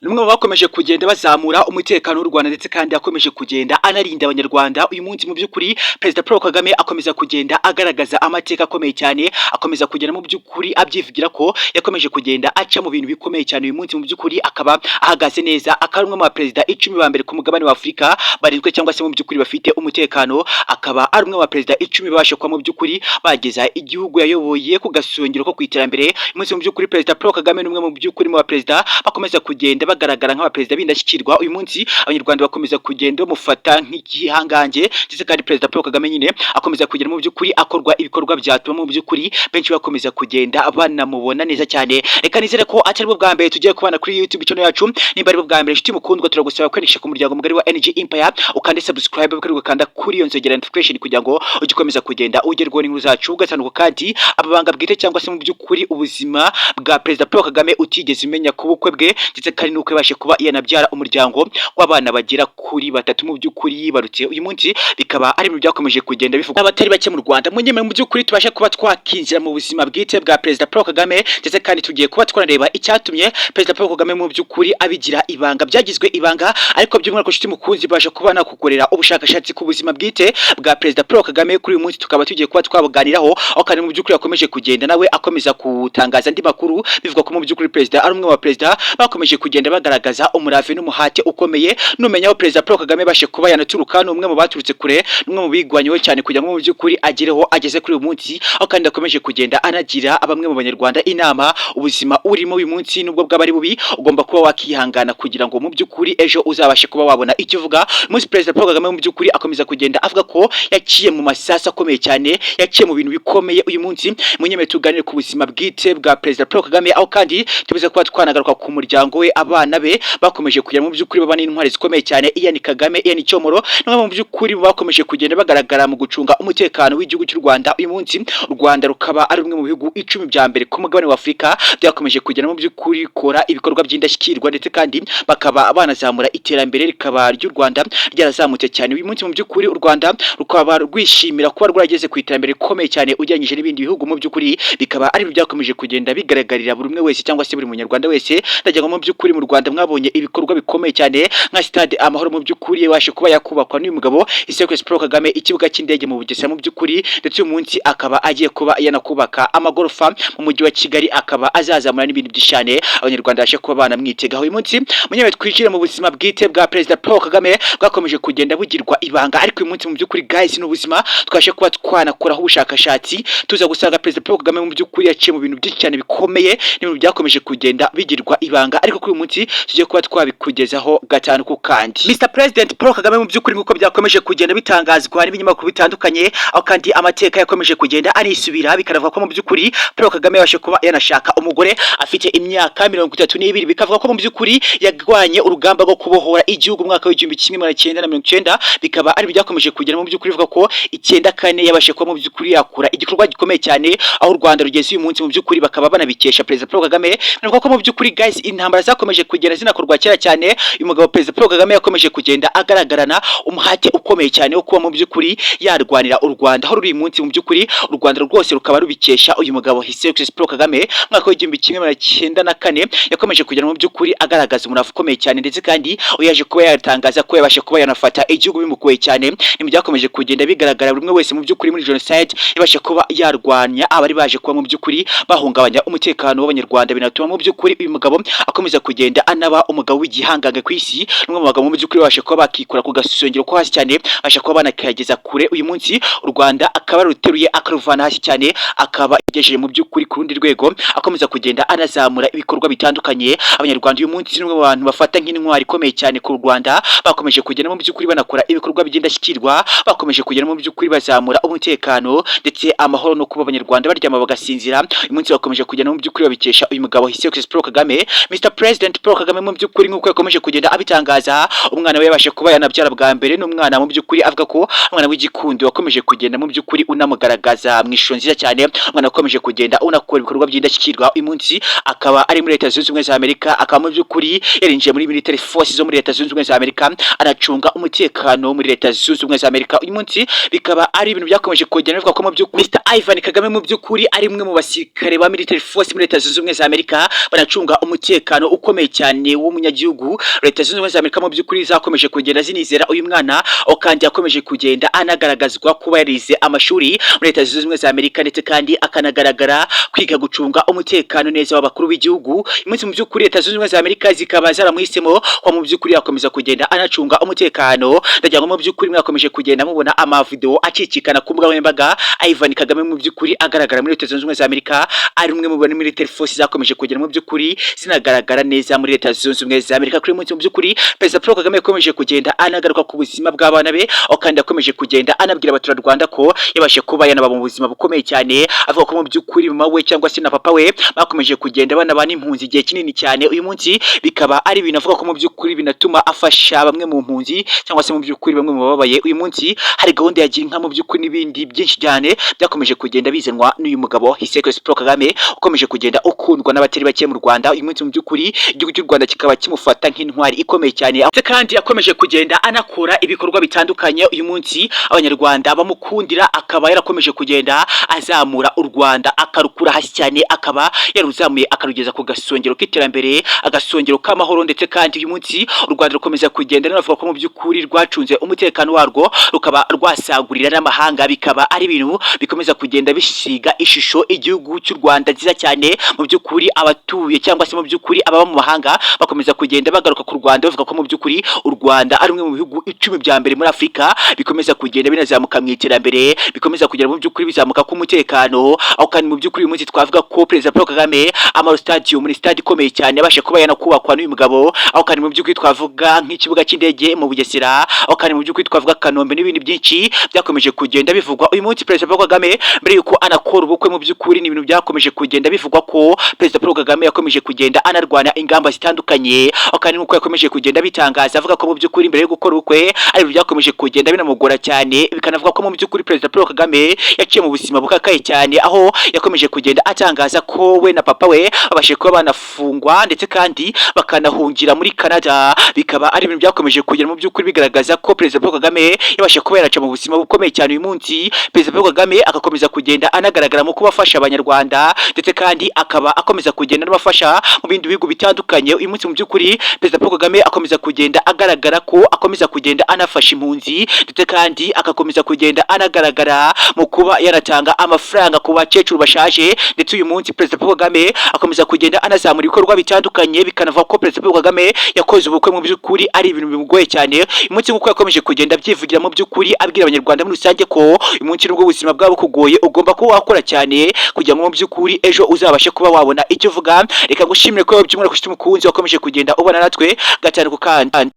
Ni umwe mu bakomeje kugenda bazamura umutekano w'u Rwanda, ndetse kandi akomeje kugenda anarinda Abanyarwanda. Uyu munsi mu by'ukuri Perezida Paul Kagame akomeza kugenda agaragaza amateka akomeye cyane, akomeza kugenda mu by'ukuri abyivugira ko yakomeje kugenda aca mu bintu bikomeye cyane. Uyu munsi mu by'ukuri akaba ahagaze neza, akaba ari umwe mu baperezida 10 ba mbere ku mugabane wa Afurika barinzwe cyangwa se mu by'ukuri bafite umutekano, akaba ari umwe mu baperezida 10 babasha kuba mu by'ukuri bageza igihugu yayoboye ku gasongero ko ku iterambere. Uyu munsi mu by'ukuri Perezida Paul Kagame ni umwe mu by'ukuri mu baperezida bakomeza kugenda bagaragara nk'abaperezida b'indashyikirwa. Uyu munsi Abanyarwanda bakomeza kugenda bamufata nk'igihangange, ndetse kandi Perezida Paul Kagame nyine akomeza kugenda mu by'ukuri akorwa ibikorwa byatuma mu by'ukuri benshi bakomeza kugenda banamubona neza cyane. Reka nizere ko atari bwo bwa mbere tugiye kubana kuri YouTube channel yacu. Nimba ari bwo bwa mbere, inshuti mukundwa, turagusaba kwiyandikisha ku muryango mugari wa NG Empire, ukande subscribe, kandi ugakanda kuri iyo nzogera notification kugira ngo ujye ukomeza kugenda ugerwaho n'inkuru zacu ugasanduka. Kandi amabanga bwite cyangwa se mu by'ukuri ubuzima bwa Perezida Paul Kagame utigeze umenya ku bukwe bwe, ndetse kandi n'uko yabashe kuba yanabyara umuryango w'abana bagera kuri batatu mu by'ukuri yibarutse uyu munsi, bikaba ari ibintu byakomeje kugenda bivugwa abatari bake mu Rwanda. Munyemere mu by'ukuri tubashe kuba twakinjira mu buzima bwite bwa Perezida Paul Kagame, ndetse kandi tugiye kuba twanareba icyatumye Perezida Paul Kagame mu by'ukuri abigira ibanga, byagizwe ibanga. Ariko by'umwihariko, nshuti mukunzi, basha kuba nakukorera ubushakashatsi ku buzima bwite bwa Perezida Paul Kagame. Kuri uyu munsi tukaba tugiye kuba twabuganiraho, aho kandi mu by'ukuri yakomeje kugenda nawe akomeza gutangaza andi makuru, bivuga ko mu by'ukuri perezida ari umwe mu baperezida bakomeje kugenda bagaragaza umurava n'umuhate ukomeye. Numenya aho Perezida Paul Kagame bashe kuba yanaturuka, ni umwe mu baturutse kure, ni umwe mu bigwanyeho cyane kugira ngo mu by'ukuri agereho ageze kuri uyu munsi, aho kandi akomeje kugenda anagira bamwe mu Banyarwanda inama: ubuzima urimo uyu munsi nubwo bwaba ari bubi, ugomba kuba wakihangana kugira ngo mu by'ukuri ejo uzabashe kuba wabona icyo uvuga. Umunsi Perezida Paul Kagame mu by'ukuri akomeza kugenda avuga ko yaciye mu masasu akomeye cyane, yaciye mu bintu bikomeye. Uyu munsi munyemere tuganire ku buzima bwite bwa Perezida Paul Kagame, aho kandi tubize kuba twanagaruka ku muryango we, abana be bakomeje kugera mu by'ukuri baba n'intwari zikomeye cyane. Ian Kagame, Ian Cyomoro, ni mu by'ukuri bakomeje kugenda bagaragara mu gucunga umutekano w'igihugu cy'u Rwanda. Uyu munsi u Rwanda rukaba ari rumwe mu bihugu 10 bya mbere ku mugabane wa Afurika byakomeje kugenda mu by'ukuri kora ibikorwa by'indashyikirwa, ndetse kandi bakaba banazamura iterambere, rikaba ry'u Rwanda ryarazamutse cyane. Uyu munsi mu by'ukuri u Rwanda rukaba rwishimira kuba rwarageze ku iterambere rikomeye cyane ugereranyije n'ibindi bihugu. Mu by'ukuri bikaba ari ibintu byakomeje kugenda bigaragarira buri umwe wese cyangwa se buri munyarwanda wese. Ndagira ngo mu by'ukuri mu Rwanda mwabonye ibikorwa bikomeye cyane nka Stade Amahoro, mu by'ukuri yabashe kuba yakubakwa n'uyu mugabo His Excellency Paul Kagame, ikibuga cy'indege mu Bugesera mu by'ukuri, ndetse uyu munsi akaba agiye kuba yanakubaka amagorofa mu mujyi wa Kigali, akaba azazamura n'ibintu byinshi cyane Abanyarwanda bashe kuba banamwitegaho. Uyu munsi munyewe twinjire mu buzima bwite bwa Perezida Paul Kagame bwakomeje kugenda bugirwa ibanga, ariko uyu munsi mu by'ukuri, guys, ni ubuzima twashe kuba twanakoraho ubushakashatsi, tuza gusanga Perezida Paul Kagame mu by'ukuri yaciye mu bintu byinshi cyane bikomeye n'ibintu byakomeje kugenda bigirwa ibanga, ariko kuri uyu munsi tugiye kuba twabikugezaho gatanu ku kandi. Mr President Paul Kagame mu by'ukuri, nk'uko byakomeje kugenda bitangazwa n'ibinyamakuru bitandukanye, aho kandi amateka yakomeje kugenda anisubira, bikanavuga ko mu by'ukuri Paul Kagame yabashe kuba yanashaka umugore afite imyaka 32, bikavuga ko mu by'ukuri yarwanye urugamba rwo kubohora igihugu mu mwaka w'1990, bikaba ari byakomeje kugenda mu by'ukuri bivuga ko 94 yabashe kuba mu by'ukuri yakura igikorwa gikomeye cyane aho u Rwanda rugeze uyu munsi, mu by'ukuri bakaba banabikesha Perezida Paul Kagame. Binavuga ko mu by'ukuri, guys, intambara zakomeje kugenda zinakorwa kera cyane, uyu mugabo Perezida Paul Kagame yakomeje kugenda agaragarana umuhate ukomeye cyane wo kuba mu by'ukuri yarwanira u Rwanda aho ruri uyu munsi. Mu by'ukuri u Rwanda rwose rukaba rubikesha uyu mugabo His Excellency Paul Kagame. Mu mwaka w'1904 yakomeje kugenda mu by'ukuri agaragaza umurava ukomeye cyane, ndetse kandi yaje kuba yatangaza ko yabashe kuba yanafata igihugu bimugoye cyane. Ni mu byakomeje kugenda bigaragara buri umwe wese mu by'ukuri muri genocide yabashe kuba yarwanya abari baje kuba mu by'ukuri bahungabanya umutekano w'Abanyarwanda, binatuma mu by'ukuri uyu mugabo akomeza kugenda anaba umugabo w'igihangange ku isi, n'umwe mu bagabo mu by'ukuri babasha kuba bakikura ku gasongero ko hasi cyane, babasha kuba banakageza kure. Uyu munsi u Rwanda akaba yaruteruye akaruvana hasi cyane, akaba yagejeje mu by'ukuri ku rundi rwego, akomeza kugenda anazamura ibikorwa bitandukanye. Abanyarwanda uyu munsi n'umwe mu bantu bafata nk'intwari ikomeye cyane ku Rwanda, bakomeje kugenda mu by'ukuri banakora ibikorwa by'indashyikirwa, bakomeje kugenda mu by'ukuri bazamura umutekano ndetse amahoro no kuba Abanyarwanda baryama bagasinzira. Uyu munsi bakomeje kugenda mu by'ukuri babikesha uyu mugabo His Excellency Paul Kagame, Mr President Paul Kagame. Mu by'ukuri nk'uko yakomeje kugenda abitangaza, umwana we yabashe kuba yanabyara bwa mbere, n'umwana mu by'ukuri avuga ko umwana w'igikundo wakomeje kugenda mu by'ukuri unamugaragaza mu ishusho nziza cyane, umwana wakomeje kugenda unakora ibikorwa by'indashyikirwa. Uyu munsi akaba ari muri Leta Zunze Ubumwe za Amerika, akaba mu by'ukuri yarinjiye muri military force zo muri Leta Zunze Ubumwe za Amerika, anacunga umutekano muri Leta Zunze Ubumwe za Amerika. Uyu munsi bikaba ari ibintu byakomeje kugenda bivuga ko mu by'ukuri Mr Ivan Kagame mu by'ukuri ari umwe mu basirikare ba military force muri Leta Zunze Ubumwe za Amerika, banacunga umutekano ukomeye. ukomeye cyane w'umunyagihugu. Leta Zunze Ubumwe za Amerika mu by'ukuri zakomeje kugenda zinizera uyu mwana, aho kandi yakomeje kugenda anagaragazwa kuba yarize amashuri muri Leta Zunze Ubumwe za Amerika, ndetse kandi akanagaragara kwiga gucunga umutekano neza w'abakuru b'igihugu. Uyu munsi mu by'ukuri Leta Zunze Ubumwe za Amerika zikaba zaramuhisemo ko mu by'ukuri yakomeza kugenda anacunga umutekano. Ndagira ngo mu by'ukuri mwakomeje kugenda mubona amavideo acicikana ku mbuga nkoranyambaga, Ivan Kagame mu by'ukuri agaragara muri Leta Zunze Ubumwe za Amerika, ari umwe mu bari military force zakomeje kugenda mu by'ukuri zinagaragara neza muri Leta Zunze Ubumwe za Amerika. Kuri uyu munsi mu by'ukuri Perezida Paul Kagame yakomeje kugenda anagaruka ku buzima bw'abana be, aho kandi yakomeje kugenda anabwira abaturarwanda ko yabashe kuba yanaba mu buzima bukomeye cyane, avuga ko mu by'ukuri mama we cyangwa se na papa we bakomeje kugenda banaba n'impunzi igihe kinini cyane. Uyu munsi bikaba ari ibintu avuga ko mu by'ukuri binatuma afasha bamwe mu mpunzi cyangwa se mu by'ukuri bamwe mu bababaye. Uyu munsi hari gahunda ya Girinka mu by'ukuri n'ibindi byinshi cyane byakomeje kugenda bizanwa n'uyu mugabo His Excellency Paul Kagame, ukomeje kugenda ukundwa n'abatari bake mu Rwanda. Uyu munsi mu by'ukuri igihugu cy'u Rwanda kikaba kimufata nk'intwari ikomeye cyane, ndetse kandi yakomeje kugenda anakora ibikorwa bitandukanye. Uyu munsi Abanyarwanda bamukundira, akaba yarakomeje kugenda azamura u Rwanda, akarukura hasi cyane, akaba yaruzamuye akarugeza ku gasongero k'iterambere, agasongero k'amahoro. Ndetse kandi uyu munsi u Rwanda rukomeza kugenda runavuga ko mu by'ukuri rwacunze umutekano warwo, rukaba rwasagurira n'amahanga, bikaba ari ibintu bikomeza kugenda bisiga ishusho igihugu cy'u Rwanda nziza cyane. Mu by'ukuri abatuye cyangwa se mu by'ukuri ababa mu mahanga bakomeza kugenda bagaruka ku Rwanda, bavuga ko mu by'ukuri u Rwanda ari rumwe mu bihugu 10 bya mbere muri Afurika bikomeza kugenda binazamuka mu iterambere, bikomeza kugera mu by'ukuri bizamuka ku mutekano. Aho kandi mu by'ukuri uyu munsi twavuga ko Perezida Paul Kagame, Amahoro Stadium ni stade ikomeye cyane yabashe kuba yanakubakwa n'uyu mugabo. Aho kandi mu by'ukuri twavuga nk'ikibuga cy'indege mu Bugesera, aho kandi mu by'ukuri twavuga Kanombe n'ibindi byinshi byakomeje kugenda bivugwa. Uyu munsi Perezida Paul Kagame mbere yuko anakora ubukwe, mu by'ukuri ni ibintu byakomeje kugenda bivugwa ko Perezida Paul Kagame yakomeje kugenda anarwana ingamba zitandukanye. Aho kandi nk'uko yakomeje kugenda bitangaza, avuga ko mu by'ukuri mbere yo gukora ubukwe ari ibintu byakomeje kugenda binamugora cyane, bikanavuga ko mu by'ukuri Perezida Paul Kagame yaciye mu buzima bukakaye cyane, aho yakomeje kugenda atangaza ko we na papa we babashije kuba banafungwa, ndetse kandi bakanahungira muri Canada, bikaba ari ibintu byakomeje kugenda mu by'ukuri bigaragaza ko Perezida Paul Kagame yabashije kuba yaraca mu buzima bukomeye cyane. Uyu munsi Perezida Paul Kagame agakomeza kugenda anagaragara mu kuba afasha Abanyarwanda, ndetse kandi akaba akomeza kugenda anabafasha mu bindi bihugu bitandukanye. Uyu munsi mu by'ukuri Perezida Paul Kagame akomeza kugenda agaragara ko akomeza kugenda anafasha impunzi, ndetse kandi agakomeza kugenda anagaragara mu kuba yanatanga amafaranga ku bakecuru bashaje. Ndetse uyu munsi Perezida Paul Kagame akomeza kugenda anazamura ibikorwa bitandukanye, bikanavuga ko Perezida Paul Kagame yakoze ubukwe mu by'ukuri ari ibintu bimugoye cyane. Uyu munsi nk'uko yakomeje kugenda abyivugira, mu by'ukuri abwira Abanyarwanda muri rusange ko uyu munsi nubwo ubuzima bwabo bukugoye, ugomba kuba wakora cyane kugira ngo mu by'ukuri ejo uzabashe kuba wabona icyo uvuga. Reka ngushimire ko by'umwihariko ufite umukunzi wakomeje kugenda ubana natwe gatanu ku kandi.